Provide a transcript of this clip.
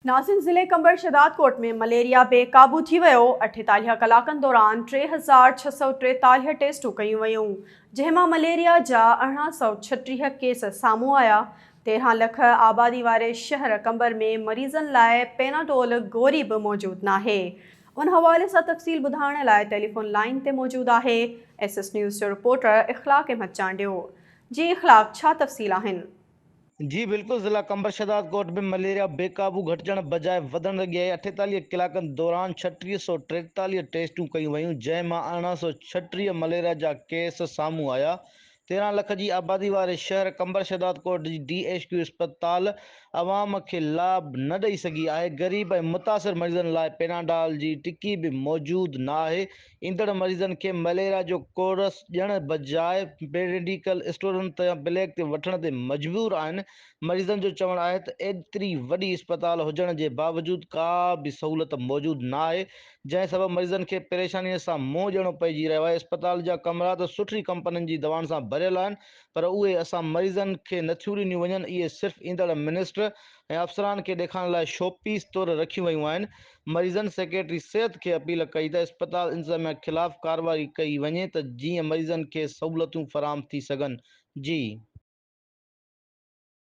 ناظم ضلعي قمبر شهدادڪوٽ ۾ مليريا بي قابو ٿي ويو، 48 ڪلاڪن دوران 3643 ٽيسٽون ڪيون ويون، جنهن مان مليريا جا 1836 ڪيس سامهون آيا، 13 لک آبادي واري شهر قمبر ۾ مريضن لاء پيناڊول گوري به موجود ناهي، ان حوالي سان تفصيل ٻڌائڻ لاء ٽيليفون لائين تي موجود آهي ايس ايس نيوز جو رپورٽر اخلاق احمد چانڊيو، جي اخلاق ڇا تفصيل آهن؟ جي بلڪل ضلع قمبر شهدادڪوٽ ۾ مليريا بي قابو گهٽجڻ بجاء وڌڻ لڳي آهي، 48 ڪلاڪن دوران 3643 ٽيسٽون ڪيون ويون جنهن مان 1836 مليريا جا ڪيس سامهون آيا، 13 لک جي آبادي واري شهر قمبر شهدادڪوٽ جي ڊي ايڇ ڪيو اسپتال عوام کي لاڀ نه ڏئي سگهي آهي، غريب ۽ متاثر مريضن لاء پيناڊال جي ٽڪي به موجود نه آهي، ايندڙ مريضن کي مليريا جو ڪورس ڏيڻ بجاء ميڊيڪل اسٽورن تان بليڪ تي وٺڻ تي مجبور آهن، مريضن جو چوڻ آهي ته ايتري وڏي اسپتال هجڻ جي باوجود ڪا به سهولت موجود نه آهي، جنهن سبب مريضن کي پريشاني سان منهن ڏيڻو پئجي رهيو آهي، اسپتال جا ڪمرا ته سٺي ڪمپنين جي دوائن سان ڀريل آهن پر اهي اسان مريضن کي نٿيون ڏنيون وڃن، اهي صرف ايندڙ منسٽر ۽ افسران کي ڏيکارڻ لاء شوپيس طور رکيون ويون آهن، مريضن سيڪريٽري صحت کي اپيل ڪئي ته اسپتال انتظاميا خلاف ڪارروائي ڪئي وڃي ته جيئن مريضن کي سهولتون فراهم ٿي سگهن. جي.